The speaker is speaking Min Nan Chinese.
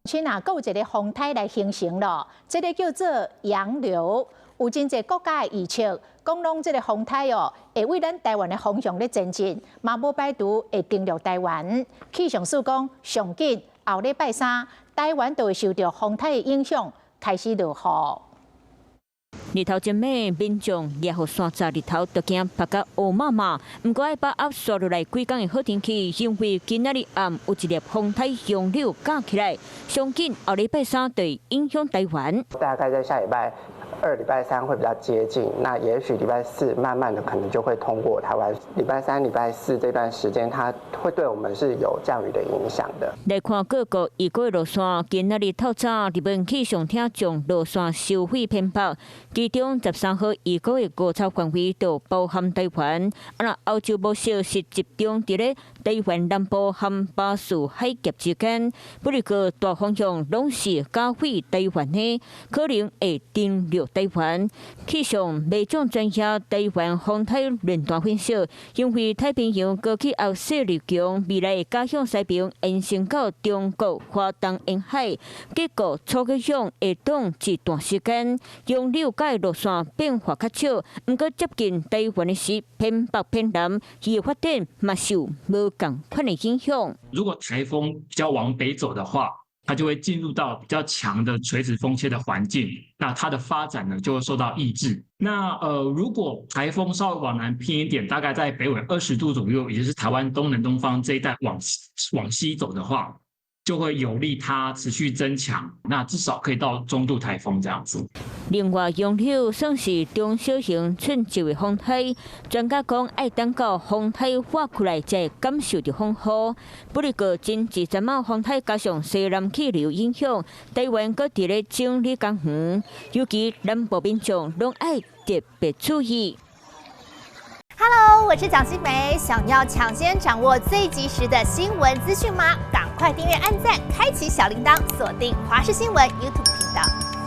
先啊，閣有一个風颱來形成咯，這个叫做洋流。有真濟國家的預測，講攏這个風颱哦，會為咱台灣的方向咧前進，嘛無排除會登陸台灣。氣象署講，上緊後禮拜三，台灣就會受著風颱的影響，開始落雨。日頭真猛，民眾掠予傘罩日頭都驚曝甲烏麻麻。毋過愛把握紲落來幾工的好天氣，因為今仔日暗有一粒風颱洋流加起來，上緊後禮拜三就會影響台灣。大概在下禮拜二、禮拜三會比較接近，那也許禮拜四慢慢的可能就會通過台灣。禮拜三、禮拜四這段時間，它會對我們是有降雨的影響的。來看各國預估路線，今仔日透早，日本氣象廳將路線收回偏北，其中13號預估的高槽範圍就包含台灣。啊，若歐洲模式是集中佇咧台灣南部和巴士海峽之間，不過大方向攏是駕駛台灣的，可能會登陸台灣。氣象媒種專家台灣風颱論壇分析，因為太平洋高氣壓勢力強，未來會加向西邊延伸到中國華東沿海，結果粗氣象會擋一段時間，洋流佮路線變化較少，毋過接近台灣的時偏北偏南，伊的發展嘛受無仝款的影響。如果颱風比較往北走的話，它就會進入到比較強的垂直風切的環境，那它的發展呢就會受到抑制。那如果颱風稍微往南偏一點，大概在北緯20度左右，也就是台灣東南東方這一帶往西走的話，就會有利它持續增強，那至少可以到中度颱風這樣子。另外，洋流算是中小型寸級的風颱，專家講愛等到風颱發過來才會感受著風雨。不過，真濟陣仔風颱加上西南氣流影響，台灣閣佇咧整理公園，尤其南部民眾攏愛特別注意。 Hello，我是蔣新梅，想要搶先掌握最及時的新聞資訊嗎？趕快訂閱、按讚、開啟小鈴鐺，鎖定華視新聞 YouTube 頻道。